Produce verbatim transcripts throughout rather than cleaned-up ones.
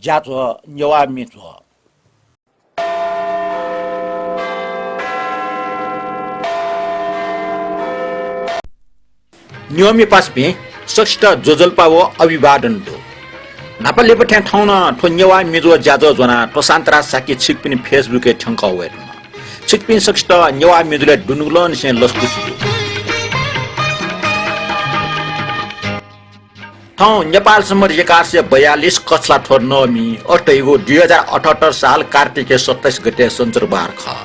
ज्याझ्वः नेवाः म्ये ज्वः। न्ह्यःमि पासापिं सकसित ज्वजलपा व अभिवादन दु। न्हापा लिपा थें थौं नं थ्व नेवाः म्ये ज्वः ज्याझ्वः ज्वनाः प्रशान्त राज शाक्य छिकपिनि Facebook-य् थ्यंकः वये धुन। छिकपिं सकसित नेवाः म्ये ज्वलय् दुनुगलंनिसें लसकुस दु। थौं नेपाल सम्बत एघार सय बयालिस कछलाथ्व नवमी, अथे धइगु दुई हजार अठहत्तर साल कार्तिकया सत्ताइस गते सञ्चरबार खः।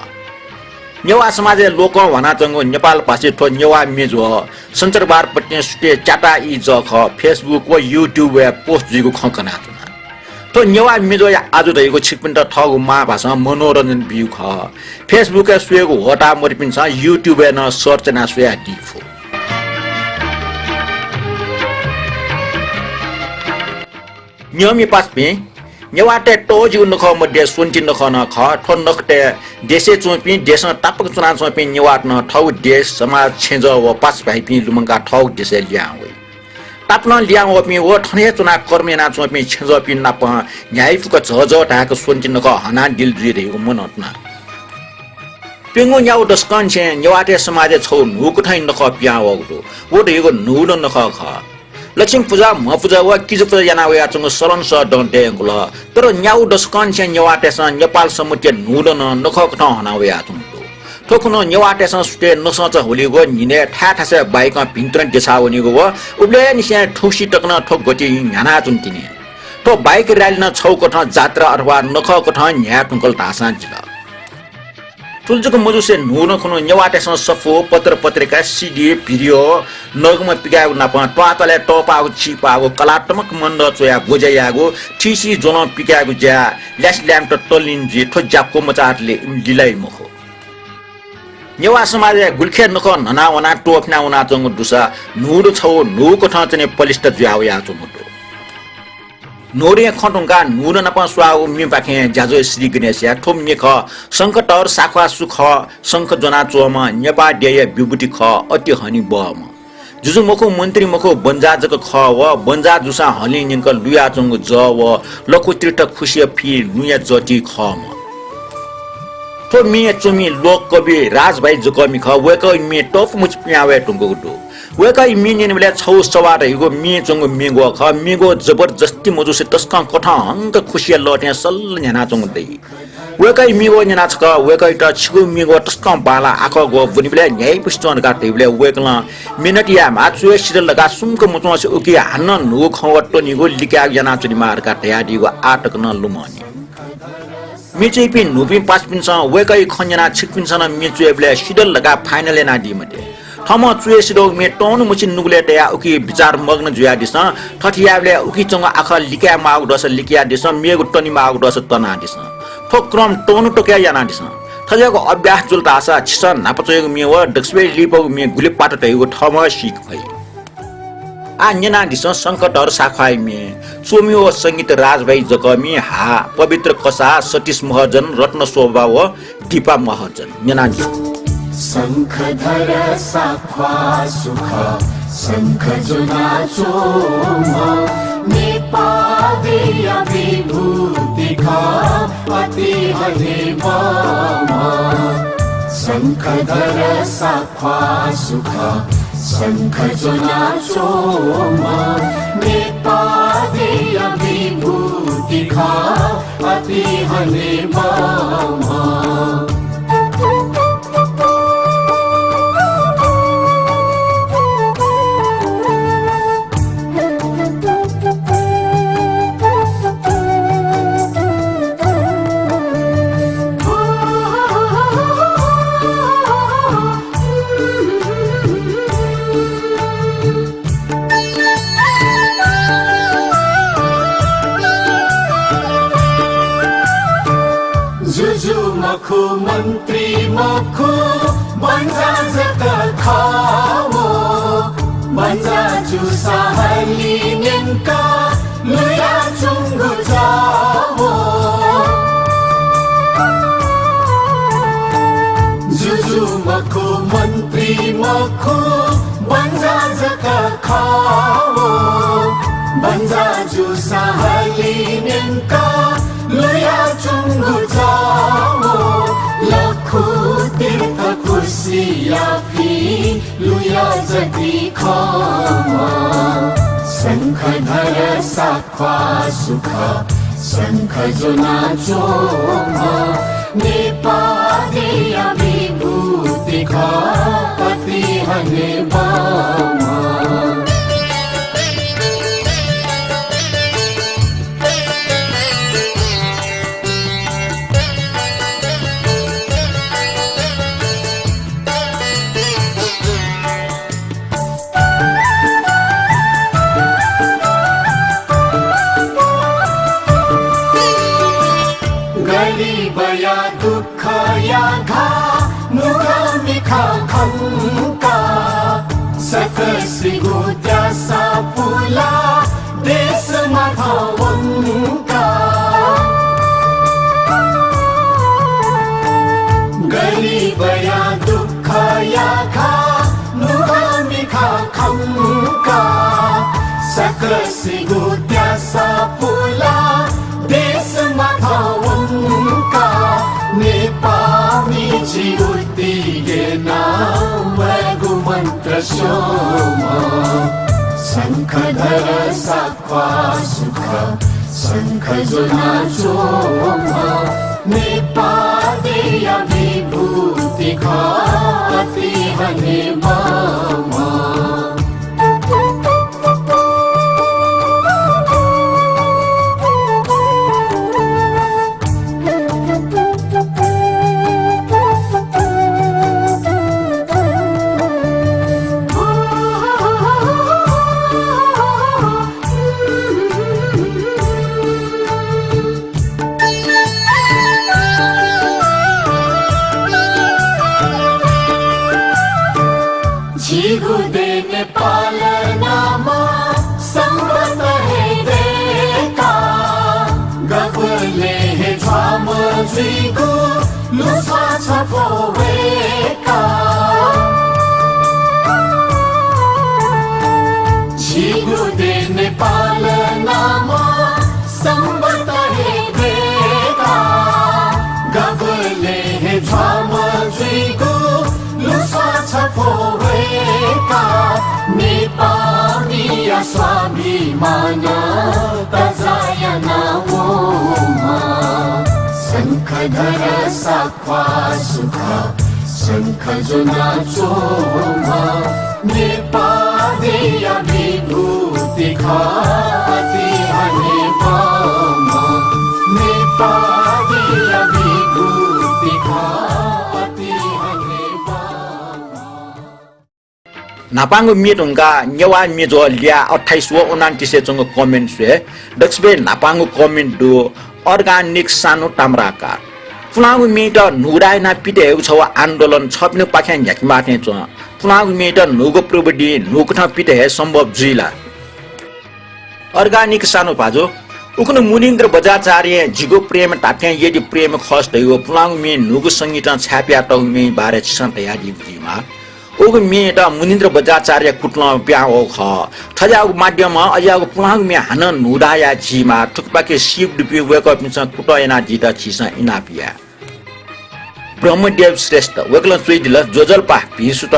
नेवाः समाजय् लोकं ह्वानाच्वंगु नेपालभाषी थ्व नेवाः म्ये ज्वः सञ्चरबारपतिं सुथय् च्याताः ई जःखः Facebook व YouTube-य् post जुइगु खँ कनाच्वना। थ्व नेवाः म्ये ज्वःया आजु धइगु छिकपिन्त थःगु मांभाषां मनोरञ्जन बीगु खः। Facebook-य् स्वयेगु ह्वःताः मदुपिन्सं YouTube-य् नं search यानाः स्वयादी फु। न्ह्यःमि पासापिं, नेवाःतय् तःजिगु नखः मध्ये स्वन्ति नखः नं खः। थ्व नखःतय् देशय् च्वंपिं, देशं तापाक च्वनाच्वंपिं नेवाःत नं थःगु देश, समाज, छेँजः व पासाभाइपिं लुमंकाः थःगु देशय् लिहां वइ। तापालं लिहां वःपिं व थन हे च्वनाः कर्म यानाच्वंपिं छेँजःपिं नाप न्ह्याइपुक झःझः धाय्क स्वन्ति नखः हनादिल जुइ धइगु मनंतुना। प्यंगू न्यागू दशकंनिसें नेवाःतय् समाजय् छगू न्हूकथंया नखः पिहां वःगु दु। व धइगु न्हूदँ नखः खः। लक्ष्मी पुजा, म्ह पुजा व किजा पुजा याना वयाच्वंगु चलन सः दँ दयेधुंकल। तर न्यागू दशकंनिसें नेवाःतय्सं नेपाल सम्बतया न्हूदँ नं नखःकथं हना वयाच्वंगु दु। थ्व खुन्हु नेवाःतय्सं सुथय् नसंच हुलिगु न्हिनय् थाय् थासय् बाइकं भिन्तुना देछाः वनीगु व उबलय्निसें थुगुसी तक नं थ्व गति न्ह्यानाच्वनी तिनि। थ्व bike rally नं छगू कथं जात्रा अथवा नखःकथं न्ह्याये धुंकल धाःसां जिल। थुलि जक मजुसे न्हूदँ खुन्हु नेवाःतय्सं सफू, पत्र पत्रिका, CD, video, नगमं पिकायेगु नाप त्वाःतलय् तःपाःगु चिपाःगु कलात्मक मण्डल च्वयाः ग्वज्या यायेगु, थीसी ज्वलं पिकायेगु ज्या ल्यासेल्याय्म्ह तल्लिन जुइ। थ्व ज्या क्वमचाःतले इमि लिलाइ मखु। नेवाः समाजय् गुलिखे नखः न्हना वनाः त्वःफिना वनाच्वंगु दुसा न्हूदँ छगू न्हूकथं च्वने पलिस्था जुया वयाच्वंगु दु। न्हूदँया खँ धुंकाः न्हूदँ नाप स्वाःगु म्येपाखें ज्याझ्वः श्री गणेशया थ्व म्ये खः, शंखधर साख्वाः सु खः, शंख ज्वनाच्वंम्ह नेपाः देय्या विभूति खः, अति हनेबहःम्ह। जुजु मखु, मन्त्री मखु, बन्जाः जक खः व बन्जाः जूसां हलिं न्यंक लुयाच्वंगु जः व लखुतीर्थ खुसिया फि लुँया जःति खःम्ह। थ्व म्येया च्वमि लोककवि राजभाइ जकःमि खः। वय्कःया म्ये तःपुमुचि पिहां वये धुंकूगु दु। वय्कःया म्ये न्यनेबलय् छगू सवाः धइगु म्ये च्वंगु म्येग्वः खः। म्येग्वः जबरजस्ती मजुसे तसकं कथंहंक खुसिया लःथें सल्ल न्ह्यानाच्वंगु दइ। वय्कःया म्येग्वः न्यनाः छकः वय्कःयात छिगु म्येग्वः तसकं बांलाः आखः ग्वः ब्वनीबलय् न्ह्याइपुसे च्वँ धकाः धइबलय् वय्कलं मिनत यायेमाः, च्वय् सिधल धकाः सुम्क मच्वंसे उकी हानं न्हूगु खँ व त्वनीगु लिकायेगु यानाच्वनेमाः धकाः धयादीगु आः तक नं लुमंनि। म्ये च्वइपिं न्हूपिं पासापिन्सं वय्कःया खँ न्यनाः छिकपिन्सं नं म्ये च्वयेबलय् सिधल धकाः final यानादी मते। थःम्हं च्वय् सिधःगु म्ये तःन्हु मछि नुगलय् तयाः उकी बिचार मग्न जुयादिसँ। थथे यायेबलय् उकी च्वंगु आखः लिकाये माःगु दःसा लिकयादिसँ, मेगु तने माःगु दःसा तनादिसँ। थ्व क्रम तःन्हु तक यानादिसँ। थज्याःगु अभ्यास जुल धाःसा छिसं न्हापा च्वयागु म्ये व दक्वसिबय् लिपागु म्ये गुलि पात धइगु थःम्हं सीके फइ। आः न्यनादिसँ शंखधर साख्वाःया म्ये। च्वमि व संगीत राजभाइ जकःमि, हा पवित्र कसाः, सतीश महर्जन, रत्न शोभा व दीपा महर्जन। न्यनादिसँ। शंखधर साख्वाः सु खः, शंख ज्वनाच्वंम्ह, नेपाः देय्या विभूति खः, अति हनेबहःम्ह। शंखधर साख्वाः सु खः, शंख ज्वनाच्वंम्ह, नेपाः देय्या विभूति खः, अति हनेबहःम्ह। जुजु मखु, मन्त्री मखु, बन्जाः जक खः व। बन्जाः जूसां हलिं न्यंक लुयाच्वंगु जः व। जुजु मखु, मन्त्री मखु, बन्जाः जक खः व। बन्जाः जूसां हलिं न्यंक याफि लुया जति खः, शंखधर साख्वाः सुख शंख ज्वनाच्वंम्ह, नेपाः देया विभूति खः अति हनेबहःम्ह। गरिबया दुःखया घाः नुगः मिखा खंकाः, सकसिगु त्यासा पुलाः देश माथं वंकाः। गरिबया दुःखया घाः नुगः मिखा खंकाः, सकसिगु त्यासा पुलाः देश माथं वंकाः, नेपाःमि जुइ उति गेना वयेगु मन्त्र स्यंम्ह, शंखधर साख्वाः सुख शंख ज्वनाच्वंम्ह, नेपाः देया विभूति खः अति हनेबहःम्ह। झीगु देय् नेपाल नाम संवत हे दय्‌काः, गबलें हे झ्वाःम्ह जुइगु लुस्वां छफ्वय्‌काः। झीगु देय् नेपाल नाम संवत हे दय्‌काः, गबलें हे झ्वाःम्ह जुइगु लुस्वां छफ्वय्‌काः, नेपाःमिया स्वाभिमान तजा याना वंम्ह, शंखधर साख्वाः सुख शंख ज्वनाच्वंम्ह, नेपाः देया विभूति खः अति हनेबहःम्ह, नेपाः देया विभूति खः अति हनेबहःम्ह। न्हापांगु म्ये धुंकाः नेवाः म्ये ज्वः लिया अट्ठाइस व उनान्तिसय् च्वंगु comment स्वये। दकसिबय् न्हापांगु comment दु organic सानु ताम्राकार। पुलांगु म्येत न्हूगु दाः यानाः पित हयेगु छगू आन्दोलन छःपिनिगु पाखें न्ह्याकेमाः थें च्वं। पुलांगु म्येत न्हूगु प्रविधि न्हूकथं पित हये सम्भव जुइ ला? Organic सानु भाजु, उखुन्हु मुनीन्द्र बज्राचार्यं जिगु प्रेम धात्थें यदि प्रेम खःसा धइगु पुलांगु म्ये न्हूगु संगीतं छाय्‌पयातःगु म्ये बारे छिसं धयादीगु जुइमाः। उगु म्येत मुनीन्द्र बज्राचार्य कुतलं पिहां वःगु खः। थज्याःगु माध्यमं अज्याःगु पुलांगु म्ये हानं न्हूगु दाः याये जुइमाः। थुकिपाखे सीगु दुपिं वय्‌कःपिन्सं कुतः यानादीत झीसं इनाप याये। ब्रह्मदेव श्रेष्ठ, वय्‌कलं च्वयादिल, ज्वजलपा भिं सुत।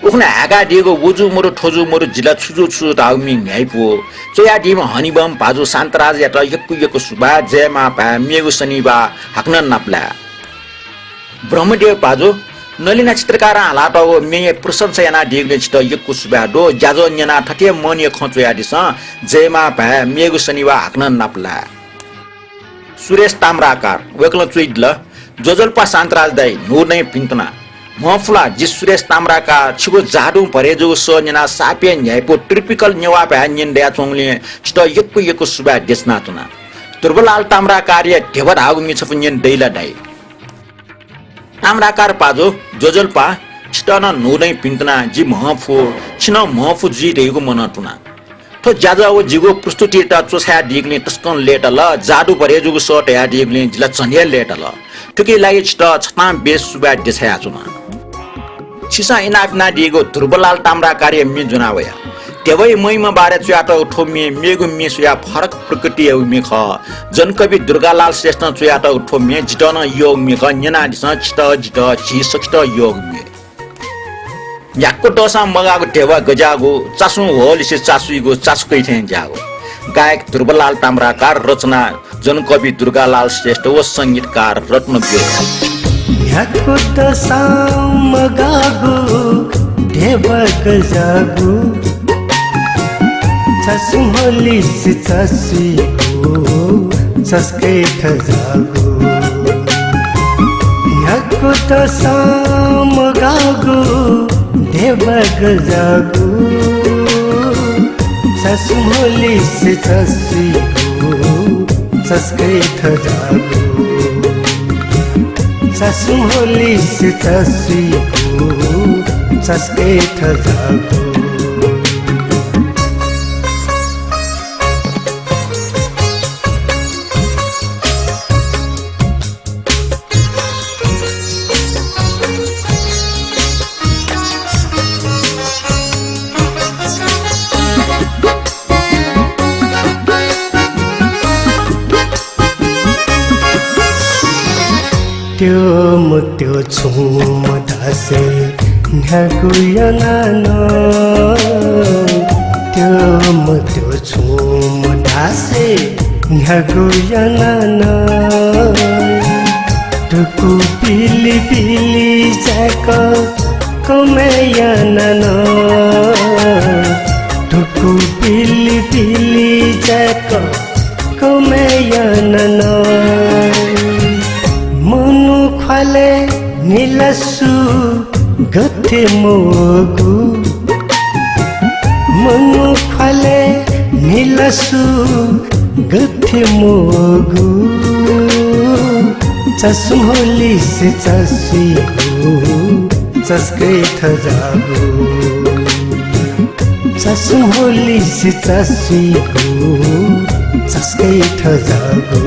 उखुन्हु हाय्‌कादीगु व जू मदु, थ्व जू मदु, जि ला छु जू छु जू धाःगु म्ये न्ह्याइपु। च्वयादीम्ह हनेबहःम्ह भाजु शान्तराजयात यक्व यक्व सुभाय्, जय मां भाय्, मेगु शनिबाः हाकनं नापलाये। ब्रह्मदेव भाजु, नलिना चित्रकारं हालातःगु म्येया प्रशंसा यानादीगुलिं छितः यक्व सुभाय् दु। ज्याझ्वः न्यनाः थथे मनया खँ च्वयादिसँ, जय मां भाय्, मेगु शनिबाः हाकनं नापलाये। सुरेश ताम्राकार, वय्‌कलं च्वयादिल, ज्वजलपा शान्तराज दाइ, न्हूदँय् भिन्तुना। म्हं फु ला, जि सुरेश ताम्राकार, छिगु जादुं भरे जूगु सः न्यनाः साप हे न्ह्याइपु typical नेवाः भाय् न्यने दयाच्वंगुलिं छितः यक्व यक्व सुभाय् देछानाच्वना। ध्रुवलाल ताम्राकारया ध्यबा धाःगु म्ये छपु न्यने दइ ला दाइ? ताम्राकार भाजु, ज्वजलपा, छितः नं न्हूदँय् भिन्तुना, जि म्हं फु, छि नं म्हं फु जुइ धइगु मनं तुना। थ्व ज्याझ्वः व जिगु प्रस्तुतियात च्वछायादीगुलिं तसकं लय्ताल, जादु भरे जूगु सः धयादीगुलिं जि ला झन हे लय्ताल। थुकिया लागि छितः छतां बेस सुभाय् देछायाच्वना। छिसं इनाप यानादीगु ध्रुवलाल ताम्राकारया म्ये ज्वना वया। ध्यबाया महिमा बारे च्वयातःगु थ्व म्ये मेगु म्ये स्वयाः फरक प्रकृतियागु म्ये खः। जनकवि दुर्गालाल श्रेष्ठं च्वयातःगु थ्व म्ये जितः नं यःगु म्ये खः। न्यनादिसँ, छितः, जितः, झी सकसित यःगु म्ये। न्ह्याक्व तःसां मगाःगु ध्यबा गज्याःगु, चासुं ह्वःलिसे चासुइगु, चासु कइ थें ज्याःगु। गायक ध्रुवलाल ताम्राकार, रचना जनकवि दुर्गालाल श्रेष्ठ व संगीतकार रत्न ब्यो। न्ह्याक्व तःसां मगाःगु ध्यबा गज्याःगु, चासुं ह्वःलिसे चासुइगु, चासु कइ थज्याःगु। न्ह्याक्व तःसां मगाःगु ध्यबा गज्याःगु, चासुं ह्वःलिसे चासुइगु, चासु कइ थज्याःगु। चासुं ह्वःलिसे चासुइगु, चासु कइ थज्याःगु। त्यो मत्यो छुं मधासे न्ह्यागु याना नं, त्यो मत्यो छुं मधासे न्ह्यागु याना नं। धुकु पिलिपिलि जाय्क कमय् याना नं, धुकु पिलिपिलि जाय्क कमय् याना नं। मनू ख्वालय् न्हिलासु गथे मवःगु, मनू ख्वालय् न्हिलासु गथे मवःगु। चासुं ह्वःलिसे चासुइगु, चासु कइ थज्याःगु। चासुं ह्वःलिसे चासुइगु, चासु कइ थज्याःगु।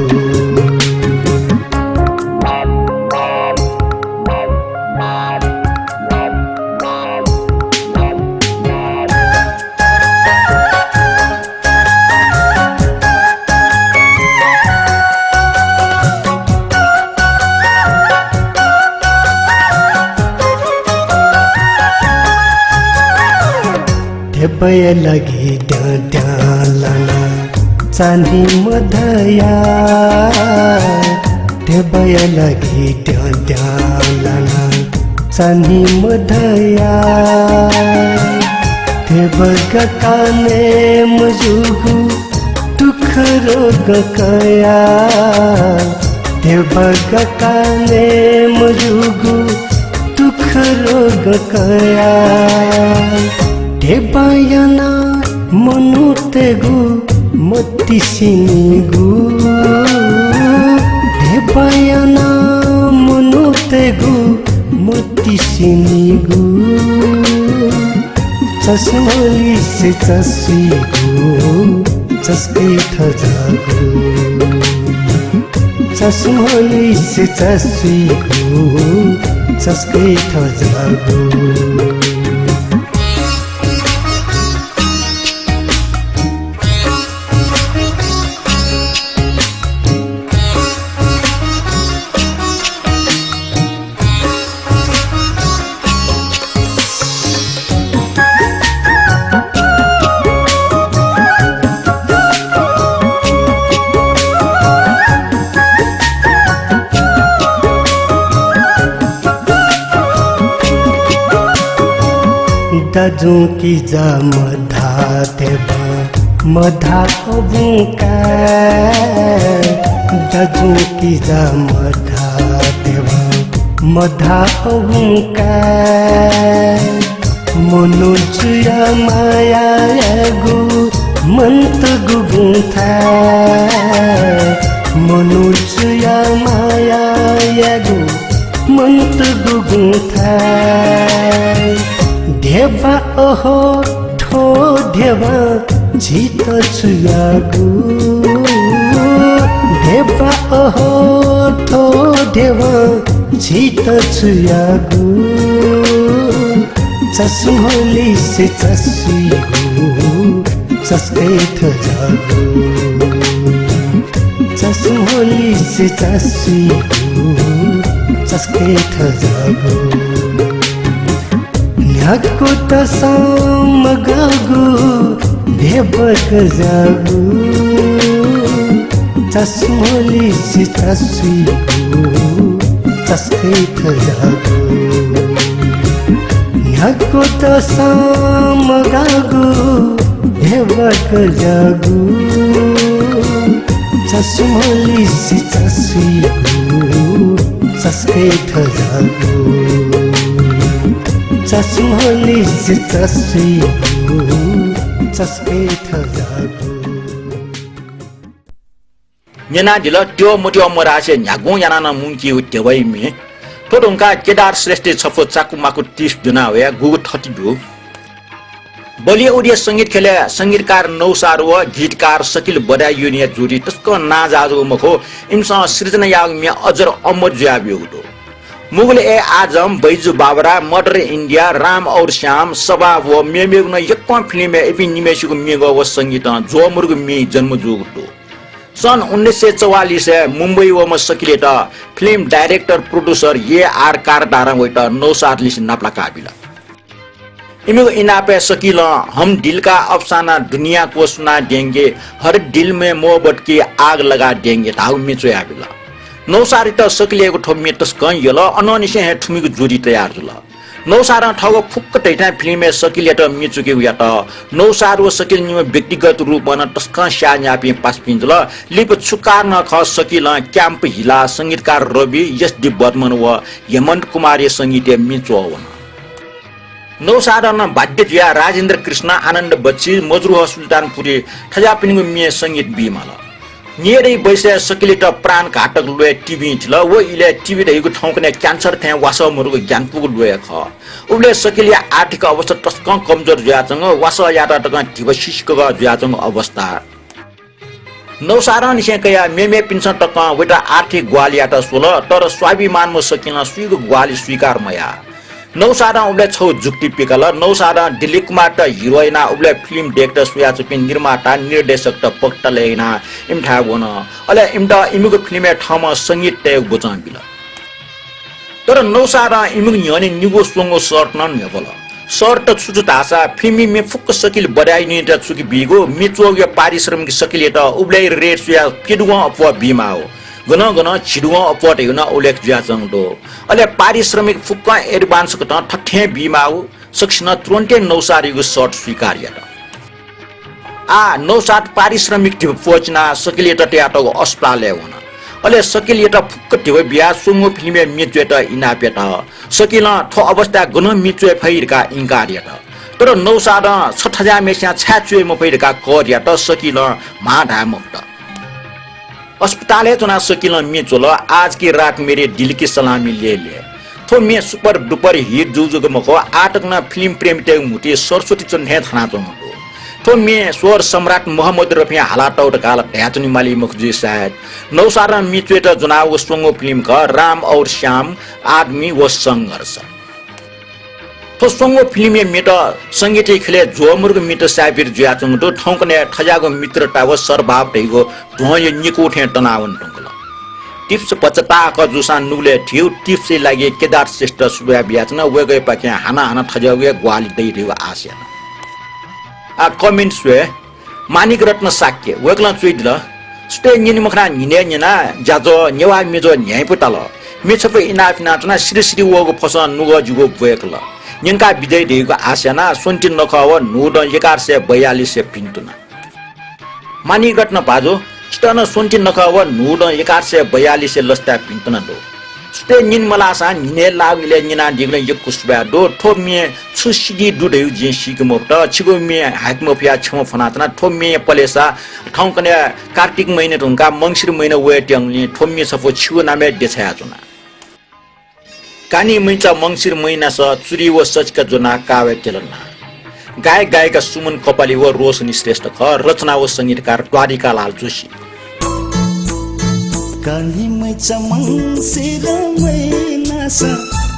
ध्यबाया लागि द्यां द्यां लाना चान्हि मधया, ध्यबाया लागि द्यां द्यां लाना चान्हि मधया। ध्यबा गकाने मजूगु दुःख रोग कया, ध्यबा गकाने मजूगु दुःख रोग कया। ध्यबा याना मनूतय्गु मतिसिनिगु, ध्यबा याना मनूतय्गु मतिसिनिगु। चासुं ह्वःलिसे चासुइगु, चासु कइ थज्याःगु। चासुं ह्वःलिसे चासुइगु, चासु कइ थज्याःगु। दाजुं किजा मधा ध्यबा मधा अबुं काय्, दाजुं किजा मधा ध्यबा मधा अबुं काय्। मनू जुया माया यायेगु मन्त गुगुं थाय्, मनू जुया माया यायेगु मन्त गुगुं थाय्। ध्यबा अहो थ्व ध्यबा झीत छु याःगु, ध्यबा अहो थ्व ध्यबा झीत छु याःगु। चासुं ह्वःलिसे चासुइगु, चासु कइ थज्याःगु। चासुं ह्वःलिसे चासुइगु, चासु कइ थज्याःगु। न्ह्याक्व तसं मगाःगु, ध्यबा कजाःगु, चस्मोलिसे चस्वीगु, चस्कय् थज्याःगु। न्ह्याक्व तसं मगाःगु, ध्यबा कजाःगु, चस्मोलिसे चस्वीगु, चस्कय् थज्याःगु। चस्मोलिसे चस्वीगु, चस्कय् थज्याःगु। न्यनादिल, त्यः मत्यः मधासे न्ह्यागुं यानाः नं मुंकीगु ध्यबाया म्ये। थ्व धुंकाः केदार श्रेष्ठया छपु चाकु माकु tips ज्वना वया, गुगु थथे दु। बलिउडया संगीत ख्यलय् संगीतकार नौशाद व गीतकार सकिल बदायुंया जोडी तसकं नांजाःगु मखु, इमिसं सृजना याःगु म्ये अजर अमर जुयाब्यूगु दु। मुगल ए आजम, बैजू बावरा, मदर इन्डिया, राम और श्याम, सबाब व मेमेगु नं यक्वं फिल्मय् इपिं निम्हय्सिगु म्येगः व संगीतं ज्वःमदुगु म्ये जन्म जूगु दु। सन् उन्नाइस सय चौवालिसय् मुम्बई वःम्ह सकिलयात film director, producer A R कारदारं वयात नौशादलिसे नापलाका बिल। इमिगु इनापय् सकिलं हम दिल का अफसाना, दुनिया को सुना देंगे, हर दिल में मोहब्बत की आग लगा देंगे धाःगु म्ये च्वयाबिल। नौशादयात सकिलयागु थ्व म्ये तसकं यल, अनंनिसें हे थुमिगु जोडी तयार जुल। नौशादं थःगु फुक्क धइथाय् फिल्मय् सकिलयात म्ये च्वकेगु यात। नौशाद व सकिल निम्ह व्यक्तिगत रूपं नं तसकं स्याः न्ह्याःपिं पासापिं जुल। लिपा छु कारणं खः सकिलं camp हिलाः संगीतकार रवि, एस डी बर्मन व हेमन्त कुमारया संगीतय् म्ये च्वः वन। नौशादं नं बाध्य जुयाः राजेन्द्र कृष्ण, आनन्द बख्शी, मजरूह सुल्तानपुरी थज्याःपिनिगु म्ये संगीत बीमाल। न्येदँया बैसय् सकिलयात प्राणघातक ल्वय् टिबिं थिल। व इलय् टिबी धइगु थौंकन्हय् cancer थें वासः मदुगु ग्यानापुगु ल्वय् खः। उबलय् सकिलया आर्थिक अवस्था तसकं कमजोर जुयाच्वंगु, वासः यायेत तकं धिबा सिसिकगः जुयाच्वंगु अवस्था। नौशादं निसें कयाः मेमेपिन्सं तकं वयात आर्थिक ग्वाहालि यायेत स्वल, तर स्वाभिमानम्ह सकिलं सुइगु ग्वाहालि स्वीकार मयाः। नौशादं उबलय् छगू जुक्ति पिकाल। नौशादं दिलीप कुमारयात hero यानाः उबलय् फिल्म director स्वयाच्वंपिं निर्माता, निर्देशकत पकतालय् यानाः इमिथाय् वन। अले इमित इमिगु फिल्मय् थःम्हं संगीत तयेगु वचं बिल। तर नौशादं इमिगु न्ह्यःने निगू स्वंगू शर्त नं न्ह्यब्वल। शर्त छु छु धाःसा, फिल्मया म्ये फुक्क सकिल बदायुंयात च्वके बीगु, म्ये च्वःगुया पारिश्रमिक सकिलयात उबलय् rate स्वयाः प्यदुगं अप्वः बीमाःगु। गनं गनं झिदुगं अप्वः धइगु नं उल्लेख जुयाच्वंगु दु। अले पारिश्रमिक फुक्कं advance कथं थथें बीमाःगु। सकसिनं तुरुन्ते नौशादयागु शर्त स्वीकार यात। आः नौशाद पारिश्रमिक धिबा प्वःचिनाः सकिलयात तयातःगु अस्पतालय् वन। अले सकिलयात फुक्क धिबा बियाः स्वंगू फिल्मय् म्ये च्वयेत इनाप यात। सकिलं थ्व अवस्थाय् गनं म्ये च्वये फइ धकाः इन्कार यात। तर नौशादं छ थज्याःम्हेस्यां छाय् च्वये मफइ धकाः कर यात। सकिलं म्हां धाये मफुत। अस्पतालय् च्वनाः सकिलं म्ये च्वल, आज की रात मेरे दिल की सलामी ले ले। थ्व म्ये super duper hit जूगु जक मखु, आः तक नं फिल्म प्रेमीतय्गु म्हुतुइ सरस्वती चन्द्र थें थानाच्वंगु दु। थ्व म्ये स्वर सम्राट मोहम्मद रफीं हालातःगु धकाः ला धयाच्वनेमाली मखु जुइ सायद। नौशादं म्ये च्वयेत ज्वनावःगु स्वंगू फिल्म खः राम और श्याम, आदमी व संघर्ष। थ्व स्वंगू फिल्मया म्येत संगीतया ख्यलय् ज्वःमदुगु म्येत साबित जुयाच्वंगु दु। थौंकन्हय् थज्याःगु मित्रता व सद्भाव धइगु ध्वंया निकू थें तनावन धुंकल। Tips भचा ताहाकः जूसां नुगलय् थ्यू। Tips-या लागि केदार श्रेष्ठत सुभाय् बियाच्वना। वय्कःयापाखें हानं हानं थज्याःगु हे ग्वाहालि दइ धइगु आशा याना। आः comment स्वये। माणिक रत्न शाक्य, वय्कलं च्वयादिल, सुथय् न्यने मखनाः न्हिनय् न्यना, ज्याझ्वः, नेवाः म्येझ्वः न्ह्याइपु ताल। म्ये छपु इनाप यानाच्वना, सिधि सिधि वःगु फसं नुगः जिगु ब्वय्कल। न्यंकाः बिदाइ दइगु आशा यानाः स्वन्ति नखः व न्हूदँ एघार सय बयालिसय् भिन्तुना। माणिक रत्न भाजु, छितः नं स्वन्ति नखः व न्हूदँ एघार सय बयालिसय् लसताय् भिन्तुना दु। सुथय् न्यने मलाःसां न्हिनय् लाःगु इलय् न्यनादीगुलिं यक्व सुभाय् दु। थ्व म्ये छु CD दु धइगु जिं सीके मफुत। छिगु म्ये हाके मफयाः क्षमा फ्वनाच्वना। थ्व म्येया पलेसा थौंकन्हय् कार्तिक महिना धुंकाः मंसिर महिना वयेत्यंगुलिं थ्व म्ये छपु छिगु नामय् देछायाच्वना। कान्हिमैचा मंसिर महिनास चुरि व सचिका ज्वनाः काव्य तेलना। गायक गायिका सुमन कपाली व रोशनी श्रेष्ठ खः। रचना व संगीतकार द्वारिकालाल जोशी। कान्हिमैचा मंसिर महिनास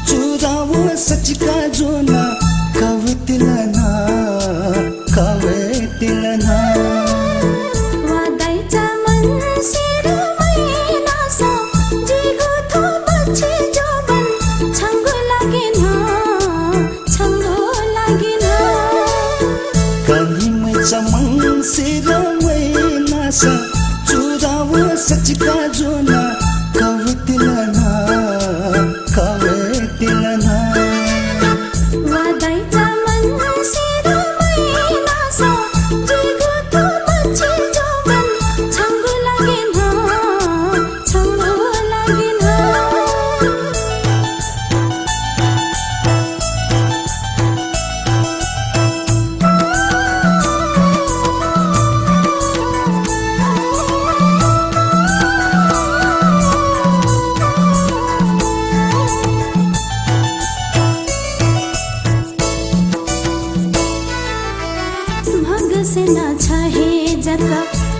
चुरा व सचिका ज्वनाः काव्य तेलना, काव्य तेलना। वा दाइचा मंसिर महिनास जिगु थ्व बच्छि जोबन छंगु लागि न्ह्यः, छंगु चूरा व सचिका ज्वना, कवतिल ना, कवतिल ना। वा दाइचा मन्सिर महिनास, जिगु थ्व बच्छि जौवन, छंगु लागि नं, छंगु लागि नं। म्हगसेना छ हे जक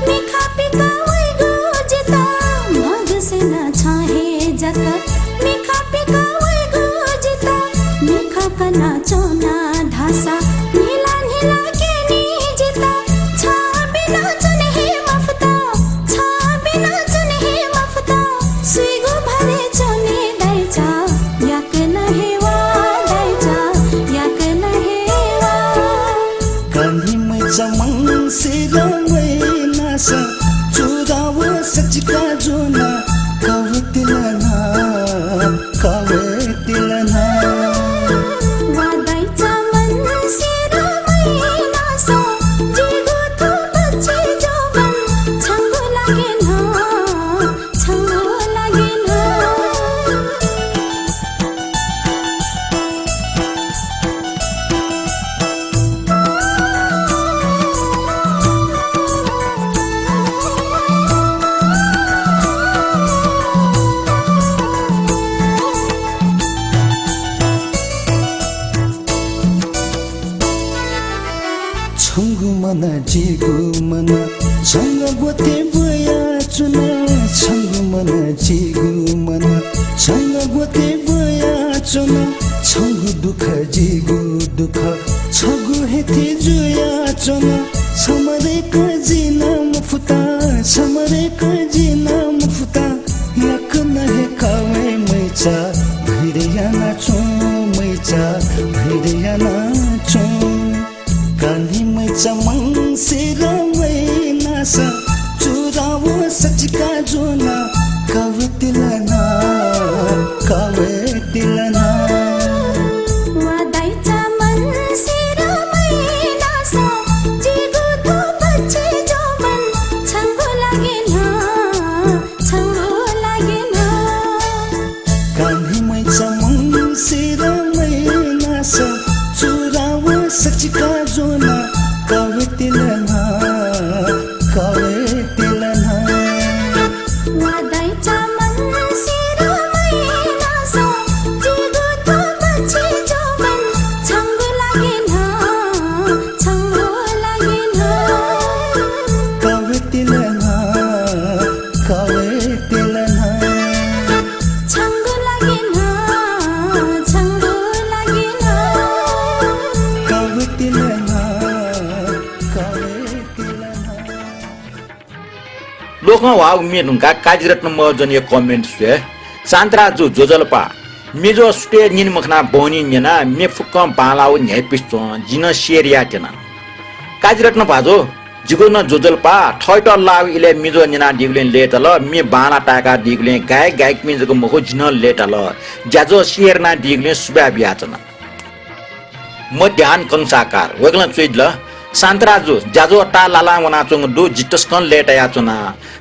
मिखा पिका वइगु जिता। म्हगसेना छ हे जक मिखा पिका वइगु जिता। मिखा कना च्वना धासा न्हिला न्हिला क्यनी जिता। छ बिना च्वने हे मफुत, छ बिना च्वने हे मफुत। सुइगु भरे च्वने दाइचा, याकनं हे वा दाइचा, याकनं हे वा। कान्हि मैचा मन्सिर महिनास, चूरा व सचिका ज्वना, कवतिल ना, कवतिल ना। वा दाइचा मन्सिर महिनास, जिगु थ्व बच्छि जौवन, छंगु लागि नं, छंगु लागि नं। छंगु मन जिगु मन, छंगु ग्वते ब्वयाच्वना। छंगु मन जिगु मन, छंगु ग्वते ब्वयाच्वना। छंगु दुःख जिगु दुःख, छगू हे थें जुयाच्वन। छम्ह दय्क जिं नं मफुत, छम्ह दय्क जिं नं मफुत। याकनं हे कवय् मैचा, भैर यानाच्वँ मैचा, भैर यानाच्वँ। कान्हि मैचा मन्सिर महिनास, चूरा व सचिका ज्वना, कवतिल ना, कवतिल ना। वा दाइचा मन्सिर महिनास, जिगु थ्व बच्छि जौवन, छंगु लागि नं, छंगु लागि नं। कान्हि मैचा मन्सिर महिनास, चूरा व सचिका ज्वना, कवतिल ना, कवतिल ना। वा दाइचा मन्सिर महिनास, जिगु थ्व बच्छि जौवन, छंगु लागि नं, छंगु लागि नं। कवतिल ना, कवतिल ना। छंगु लागि नं, छंगु लागि नं। कवतिल ना, कवतिल ना। लोकं ह्वाःगु म्ये धुंकाः काजीरत्न महर्जनया comment स्वये। शान्तराजु ज्वजलपा, म्ये ज्वः सुथय् न्यने मखनाः बहनी न्यना, म्ये फुक्कं बांलाः व न्ह्याइपुसे च्वं, जिं नं share यायेत्यना। काजीरत्न भाजु, जिगु नं ज्वजलपा, थःत लाःगु इलय् म्ये ज्वः न्यनादीगुलिं लय्ताल, म्ये बांलाः ताय्कादीगुलिं गायक गायिकापिं जक मखु, जि नं लय्ताल। ज्याझ्वः share यानादीगुलिं सुभाय् बियाच्वना। मध्याह्न कंसाकार, वय्कलं च्वयादिल, शान्तराजु, ज्याझ्वः ताःलालां वनाच्वंगु दु, जि तसकं लय्तायाच्वना।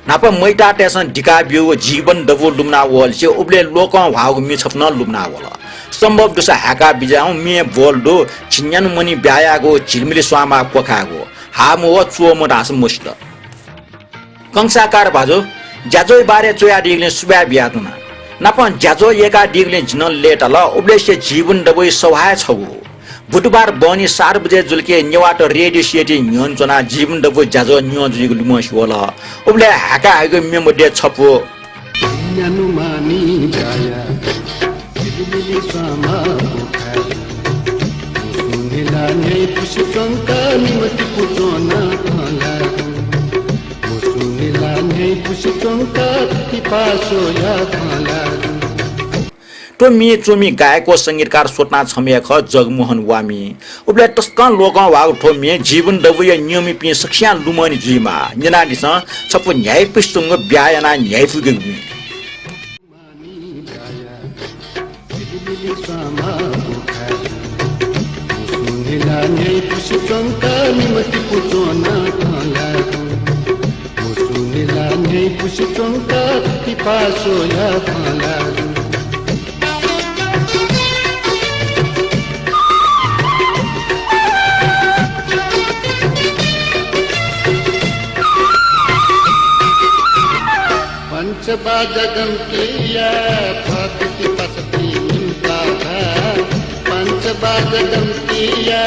न्हापा मैतातय्सं दिकाब्यूगु जीवन दबू लुमना वःलिसे उबलय् लोकं ह्वाःगु म्ये छपु नं लुमना वल। सम्भव दुसा हाय्का बिज्याहुँ, म्ये ब्वल दु, झिंन्यान्हु मणि ब्याहा यायेगु, झिलिमिलि स्वांमाः क्वखायेगु, हाःम्ह व च्वःम्ह धाःसा मसित। कंसाकार भाजु, ज्याझ्वःया बारे च्वयादीगुलिं सुभाय् बियाच्वना। नापं ज्याझ्वः यय्कादीगुलिं जि नं लय्ताल। उबलय्सिया जीवन दबूया सवाः हे छगू। बुधबार बहनी सात बजे जुलिके नेवाः त रेडियो सेटय् न्ह्यःने च्वनाः जीवन दबूया ज्याझ्वः न्यं जुइगु लुमंसे वल। उबलय् हाय्का हइगु म्ये मध्ये छपु। न्यानुमानी जाया, झिलिमिलि स्वांमाः क्वखाय्। मुसु न्हिला न्ह्याइपुसे च्वंका निम्ह तिपू च्वना खँ ल्हायेगु। मुसु न्हिला न्ह्याइपुसे च्वंका तिपा स्वया खँ ल्हायेगु। थ्व म्ये च्वमि गायक व संगीतकार स्वतः छम्ह हे खः, जगमोहन वामी। उबलय् तसकं लोकं ह्वाःगु थ्व म्ये जीवन दबूया नियमपिं सकसियां लुमंनि जुइमाः। न्यनादिसँ छपु न्ह्याइपुसे च्वंगु ब्याहा यानाः न्ह्याइपुगु म्ये। पञ्चबाजगम्तिया थःथिति पासापिं निम्ता धा। पञ्चबाजगम्तिया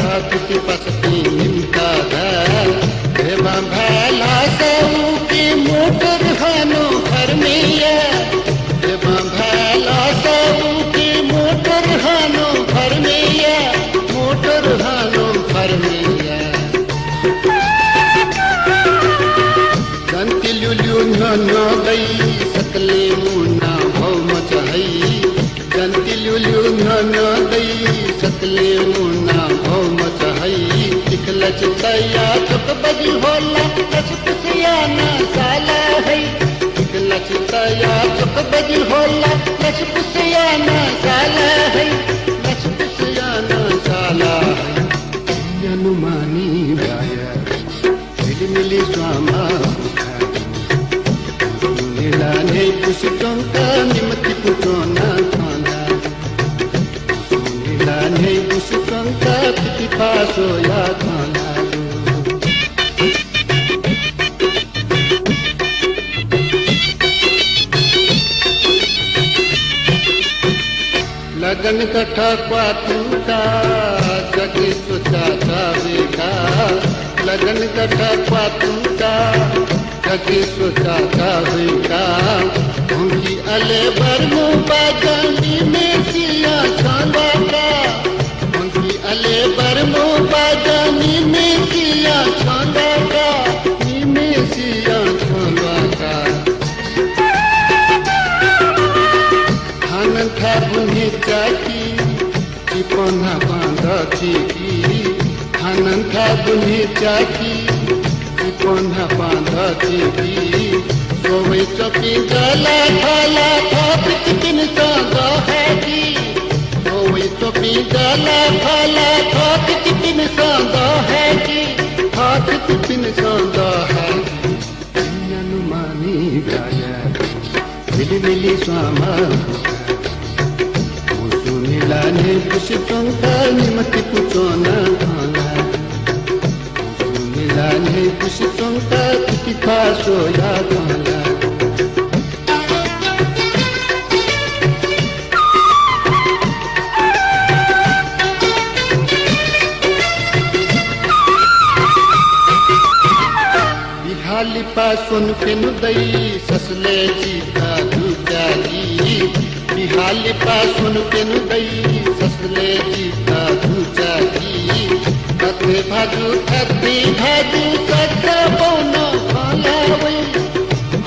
थःथिति पासापिं निम्ता धा। ध्यबा भाय् लासा उकी मोटर हानं फर्मिया। ध्यबा भाय् लासा उकी मोटर हानं फर्मिया। मोटर हानं फर्मिया। जन्ति ल्यूल्यू न्ह्यः न्ह्यः दइ सकलें मुना भौ मचा हइ। जन्ति ल्यूल्यू न्ह्यः न्ह्यः दइ सकलें मुना भौ मचा हइ। तिखलछि तया चोक बजि होला, लसकुस याना साला हइ। तिखलछि तया चोक बजि होला, लसकुस याना साला हइ। लसकुस याना साला हइ। ज्ञानुमानी बाया मिलिमिलि स्वांमा बुखा। सुनिला न्हय्‌पुसे च्वंका निम्ह तिपु च्वना खला। सुनिला न्हय्‌पुसे च्वंका तितिपाः स्वया खला। लगन गथा क्वातुंका, जगे स्वचाचा वय्‌का। लगन गथा क्वातुंका, जगे स्वचाचा वय्‌का। हुंकी अले बर्मु बाजं निम्हेसियां छ्वंकाः। हुंकी अले बर्मु बाजं निम्हेसियां छ्वंकाः। निम्हेसियां छ्वंकाः। हानं थाय् बुन्हि चाकी, चिपं न्हापां दचिकी। हानं थाय् बुन्हि चाकी, चिपं न्हापां दचिकी। स्ववय् च्वंपिं जःलाखःला थःथितिपिन्सं दः हाय्‌की। स्ववय् च्वंपिं जःलाखःला थःथितिपिन्सं दः हाय्‌की। थःथितिपिन्सं दः हाय्‌की। ज्ञानुमानी बाया मिलिमिलि स्वांमा बुखा। सुनिला न्हय्‌पुसे च्वंका निम्ह तिपु च्वना खला। सुनिला न्हय्‌पुसे च्वंका तितिपाः स्वया खला। बिहालिपा स्वन्हु प्यन्हु दइ ससलय् जितः दुचाकी। बिहालिपा स्वन्हु प्यन्हु दइ ससलय् जितः दुचाकी। अथे भाजु थथे भाजु सस बौनं खँ ल्हाः वइ।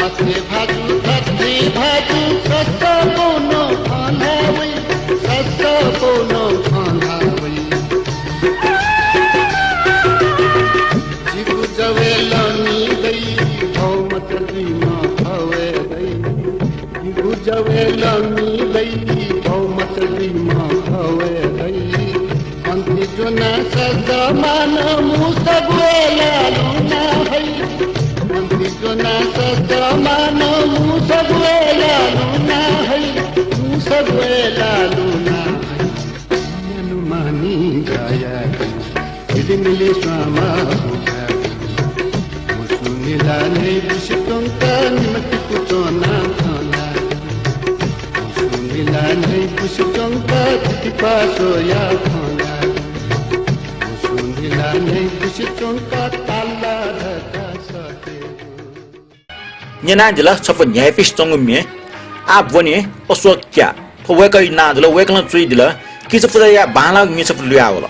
अथे भाजु थथे भाजु सस बौनं खँ ल्हाः वइ। सस बौनं खँ ल्हाः वइ। जिगु जवय् लंनि दइ, भौ मचा जुइम्ह भवय् दइ। जिगु जवय् लंनि दइ, भौ मचा जुइम्ह भवय् दइ। अन्ति ज्वनाः सस मानं मुसगु हे लालुना हइ। अन्ति ज्वनाः सस मानं मुसगु हे लालुना हइ। मुसगु हे लालुना हइ। ज्ञानुमानी बाया मिलिमिलि स्वांमा बुखा। सुनिला न्हय्‌पुसे च्वंका निम्ह तिपु च्वना खला। सुनिला न्हय्‌पुसे च्वंका तितिपाः स्वया खला। सुनिला न्हय्‌पुसे च्वंका ताला धका सते। न्यनादिल छपु न्ह्याइपुसे च्वंगु म्ये। आः ब्वने अशोक क्या। थ्व वय्‌कःया नां जुल, वय्‌कलं च्वयादिल। किजापुजाया बांलाःगु म्ये छपु लुयावल।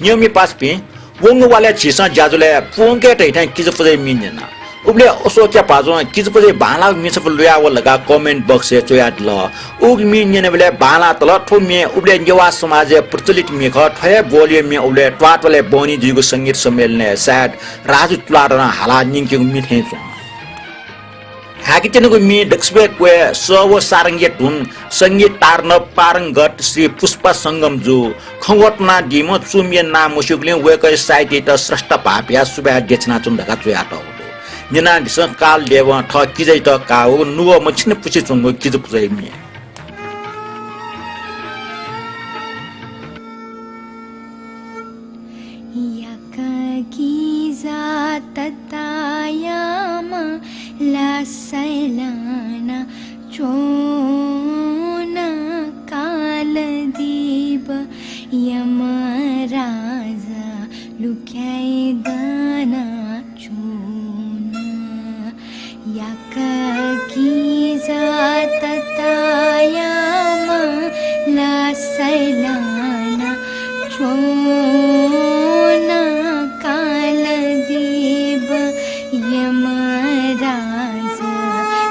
नियममि पासापिं, वंगु वालय् झीसं ज्याझ्वलय् प्वंके धइथें किजापुजाया म्ये न्यना। उबलय् अशोकया भाजुं किजापुजाया बांलाःगु म्ये छपु लुया वल धकाः comment box-य् च्वयादिल। उगु म्ये न्यनेबलय् बांलाः तल। थ्व म्ये उबलय् नेवाः समाजय् प्रचलित म्ये खः। थ्व हे बोलीया म्ये उबलय् त्वाःतलय् बहनी जुइगु संगीत सम्मेलनय् सायद राजु तुलाधरं हालाः न्यंकेगु म्ये थें च्वं। हाकित्यनागु म्ये दक्वसिबय् क्वय्, सः व सारंगीया धुन, संगीत तारनब पारंगत श्री पुष्पा संगम जु। खँ वतनादीम्ह चुमिया नां मस्यूगुलिं वय्कःया साहित्ययात श्रेष्ठ भाःपिया सुभाय् देछानाच्वना धकाः च्वयातःगु दु। न्यनादिसँ, कालदेवं थः किजायात काःगु नुगः मछिनापुसे च्वंगु किजापुजाया म्ये। याकः किजा ततायाम्ह लासाय् लाना च्वन। कालदेव यमराजा लुखाय् दना च्वन। याकः किजा ततायाम्ह लासाय् लाना च्वन। कालदेव यमराजा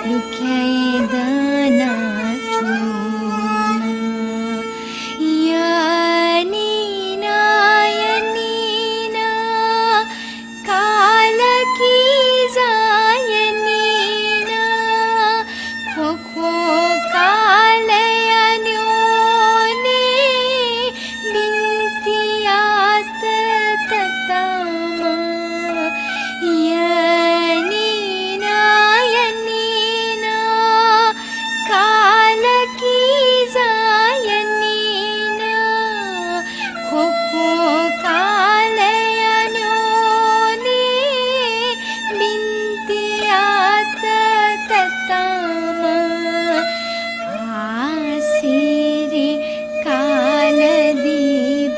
लुखाय् दना च्वन। यनिना यनिना काल किजा यनिना, ख्वख्व कालया न्ह्यःने बिन्ति यात तताम्ह। यनिना यनिना काल किजा यनिना, ख्वख्व कालया न्ह्यःने बिन्ति यात तताम्ह। आश्चर्य कालदेव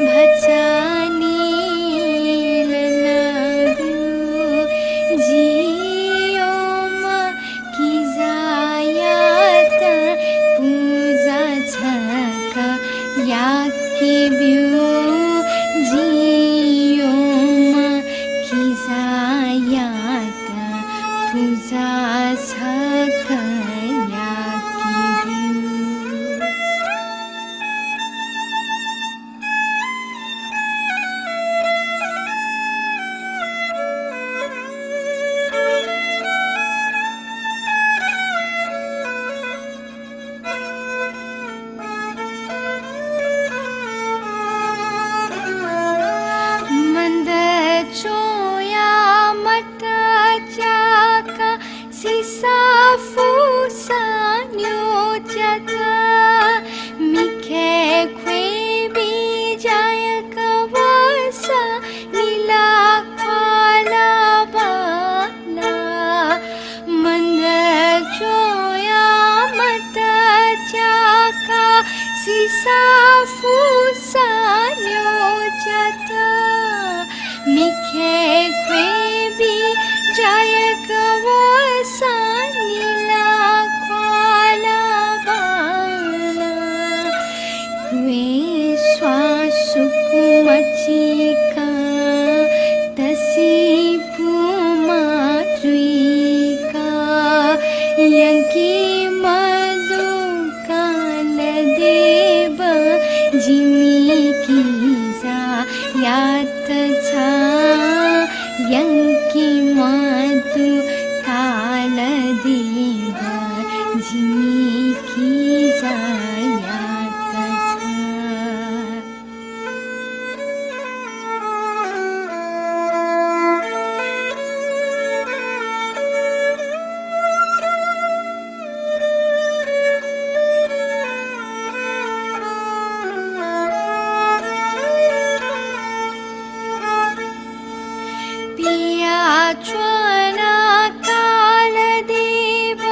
भचा न्यनाब्यु। जियोम्ह किजायात पुजा छकः याकेब्यु। जियोम्ह किजायात पुजा छकः याकेब्यु। मन्दच्वंया मताच्याकाः सिसा फुसा न्यू च्यात। मिखय् ख्वय् बी जाय्क वःसा निला ख्वाला बांला। मन्दच्वंया मताच्याकाः सिसा फुसा न्यू च्यात। मिखय् ख्वय् बी जाय्क वःसा निला ख्वाला बांला। ख्वय् स्वां सुकु मचीकाः तसि पुमा जुइकाः यंके मदु कालदेव जिमि किजायात छाय् यंके मदु कालदेव जिमि किजायात छाय्। पियाच्वना कालदेव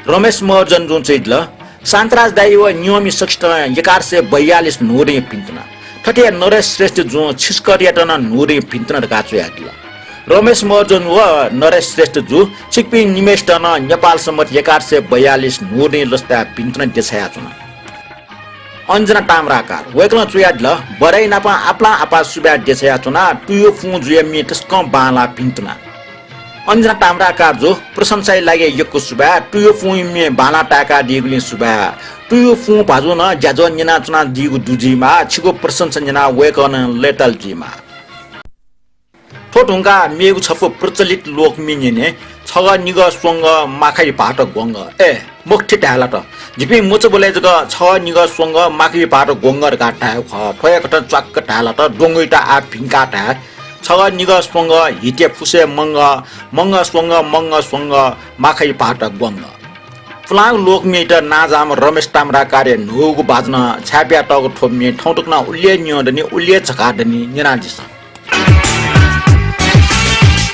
रमेश महर्जन जुं च्वयादिल, शान्तराज दाइ व नियमी सकसितं एघार सय बयालिस न्हूदँ भिन्तुना। थथे नरेश श्रेष्ठ जुं छिसकरयात नं न्हूदँ भिन्तुना धकाः च्वयादिल। रमेश महर्जन व नरेश श्रेष्ठ जु छिकपिं निम्हय्सितं नं नेपाल सम्बत एघार सय बयालिस न्हूदँ लसताय् भिन्तुना देछायाच्वना। अञ्जना ताम्राकार, वय्कलं च्वयादिल, बधाइ नाप आपालं आपाः सुभाय् देछायाच्वना, तुयु पुं जुया म्ये तसकं बांलाः भिन्तुना। अञ्जना ताम्राकार जु, प्रशंसाया लागि यक्व सुभाय्, तुयु पुंया म्ये बांलाः ताय्कादीगुलिं सुभाय्। तुयु पुं भाजुं नं ज्याझ्वः न्यनाच्वनादीगु दु जुइमाः, छिगु प्रशंसा न्यनाः वय्कः नं लय्ताल जुइमाः। थ्व धुंकाः मेगु छपु प्रचलित लोकम्ये न्यने, छगः निगः स्वंगः माखाय् भाःत ग्वंगः। ए, मखुथि धाये लात। जिपिं मचाबलय् जक छगः निगः स्वंगः माखाय् भाःत ग्वंगः धकाः धायेगु खः। थ्व हे कथं च्वाक्क धाये लात, द्वंगुयात आः भिंकाः धाये। छगः निगः स्वंगः हितया फुसय् मंगः, मंगः स्वंगः, मंगः स्वंगः माखाय् भाःत ग्वंगः। पुलांगु लोकम्येयात नांजाःम्ह रमेश ताम्राकारया न्हूगु बाजं छाय्प्यातःगु थ्व म्ये थौं तक नं उलि हे न्यं दनि, उलि हे झकाः दनि, न्यनादिसँ।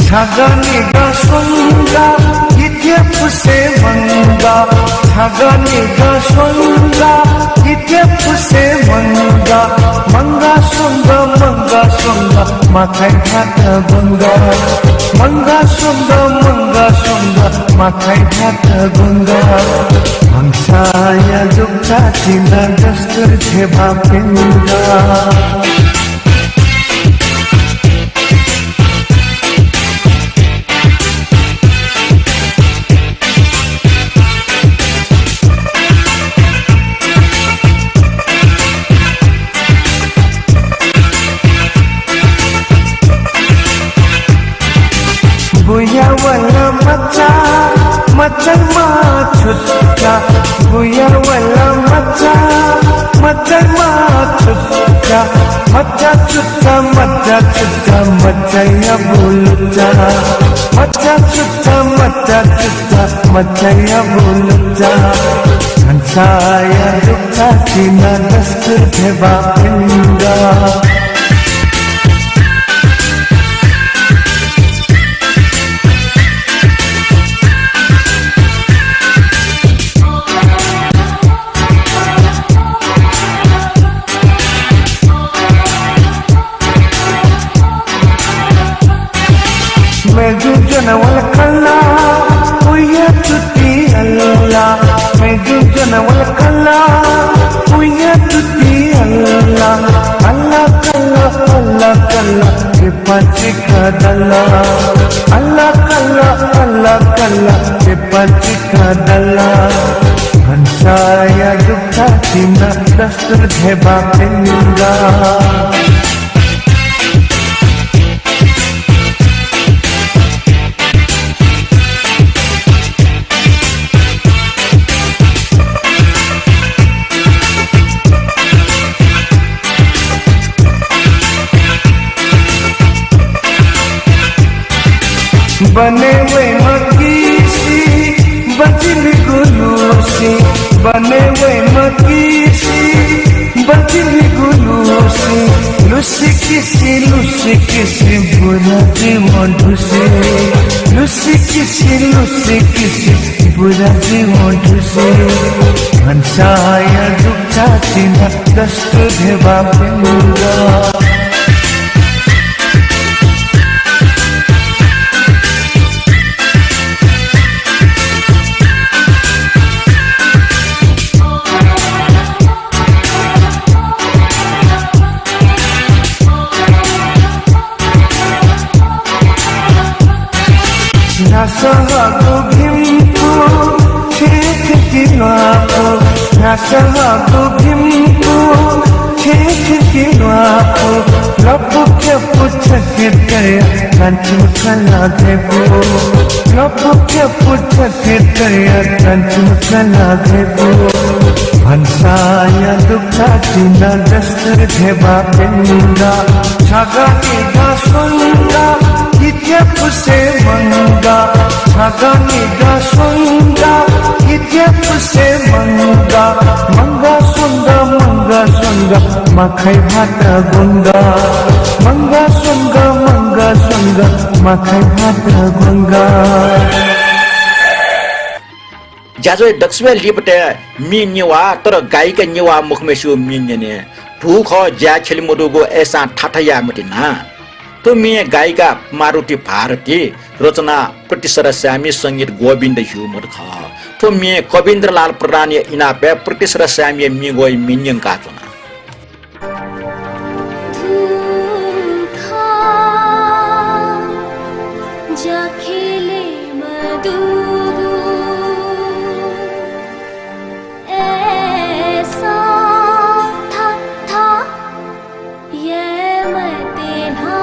छगः निगः स्वंगः हितया फुसय् मंगः, छगः निगः स्वंगः हितया फुसय् मंगः, मंगः स्वंगः, मंगः स्वंगः माखाय् भाःत ग्वंगः, मंगः स्वंगः, मंगः स्वंगः माखाय् भाःत ग्वंगः। भंसाया दुगुचा चिना दस्तुर ध्यबा प्यंगः। बुया वल मचा, मचाया छुच्चा। बुया वल मचा, मचाया छुच्चा। मचा छुच्चा, मचा छुच्चा, मचाया बुलुचा। मचा छुच्चा, मचा छुच्चा, मचाया बुलुचा। भंसाया दुगुचा चिना दस्तुर ध्यबा प्यंगः। मेगु ज्वना वल खला, उया तुति अल्ला। मेगु ज्वना वल खला, उया तुति अल्ला। अल्ला कल्ला, अल्ला कल्ला, के पाचिका दला। अल्ला कल्ला, अल्ला कल्ला, के पाचिका दला। भंसाया दुगुचा चिना दस्तुर ध्यबा प्यंगः। बने वयेमा किसि, बजिलिगु लुसि। बने वयेमा किसि, बजिलिगु लुसि। लुसि किसि, लुसि किसि, बुरा जुइवं धुसि। लुसि किसि, लुसि किसि, बुरा जुइवं धुसि। भंसाया दुगुचा चिना दस्तुर ध्यबा प्यंगः। न्हासं हःगु भिंपु छेँय् थ्यंके ल्वापु। न्हासं हःगु भिंपु छेँय् थ्यंके ल्वापु। लपु ख्यपु छखे तया कान्तिम कला धय्‌पु। लपु ख्यपु छखे तया कान्तिम कला धय्‌पु। भंसाया दुगुचा चिना दस्तुर ध्यबा प्यंगः। छगः निगः स्वंगः हितया फुसय् मंगः। छगः निगः स्वंगः हितया फुसय् मंगः। मंगः स्वंगः, मंगः स्वंगः माखाय् भाःत ग्वंगः। मंगः स्वंगः, मंगः स्वंगः माखाय् भाःत ग्वंगः। ज्याझ्वः दक्वसिबय् लिपातय् म्ये नेवाः, तर गायिका नेवाः मखुम्हय्सिगु म्ये न्यने। धू खः, ज्या ख्यले मदुगु, अय्सां थाथा याये मते ना। थ्व म्ये गायिका मारुति भारती, रचना प्रतिसरा स्यामी, संगीत गोविन्द ह्युमत खः। थ्व म्ये कविन्द्रलाल प्रधानया इनापय् प्रतिसरा स्यामीया म्ये ग्वःया म्ये न्यंकाच्वना। धू खः, ज्या ख्यले मदुगु, अय्सां थाथा याये मते ना।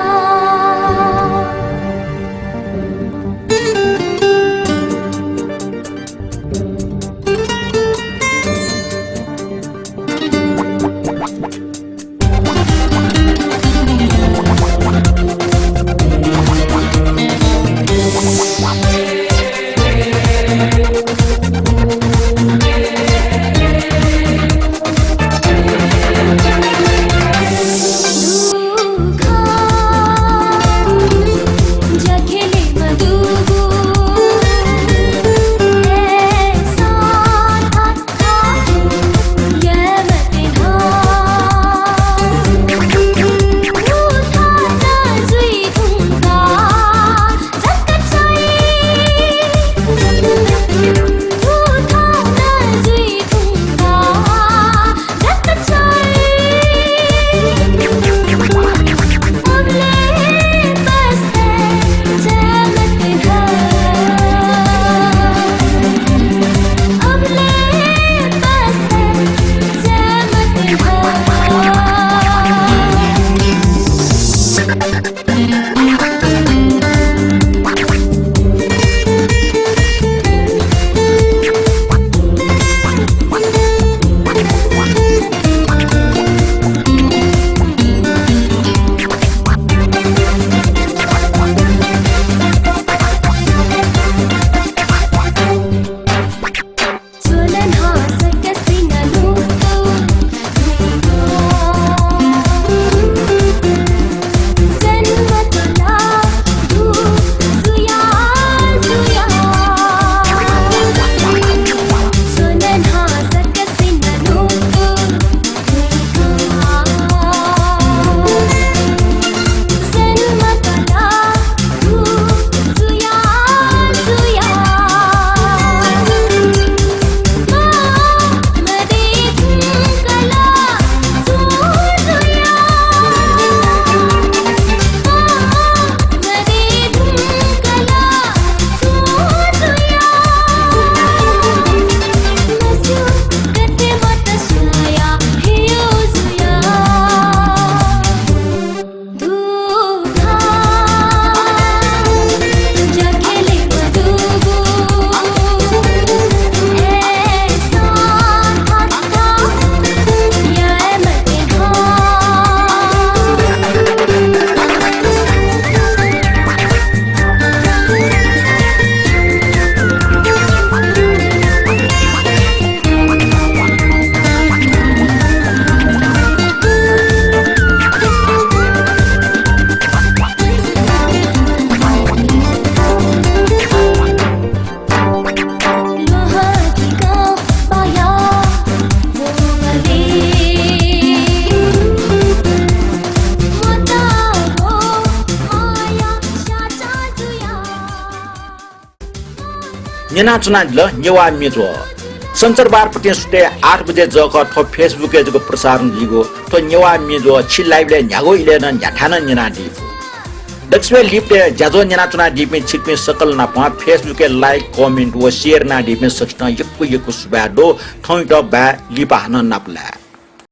न्यनाच्वनादिल नेवाः म्येज्वः। सञ्चरबार पतिं सुथय् आठ बजे जक थ्व Facebook-य् जक प्रसारण जुइगु थ्व नेवाः म्येज्वः छि live-लय् न्ह्यागु इलय् नं न्ह्याथाय् नं न्यनादी फु। दक्वसिबय् लिपातय् ज्याझ्वः न्यनाच्वनादीपिं छिकपिं सकल नाप Facebook-य् like, comment व share यानादीपिं सकसितं यक्व यक्व सुभाय् दु। थौंयात बाय्, लिपा हानं नापलाये।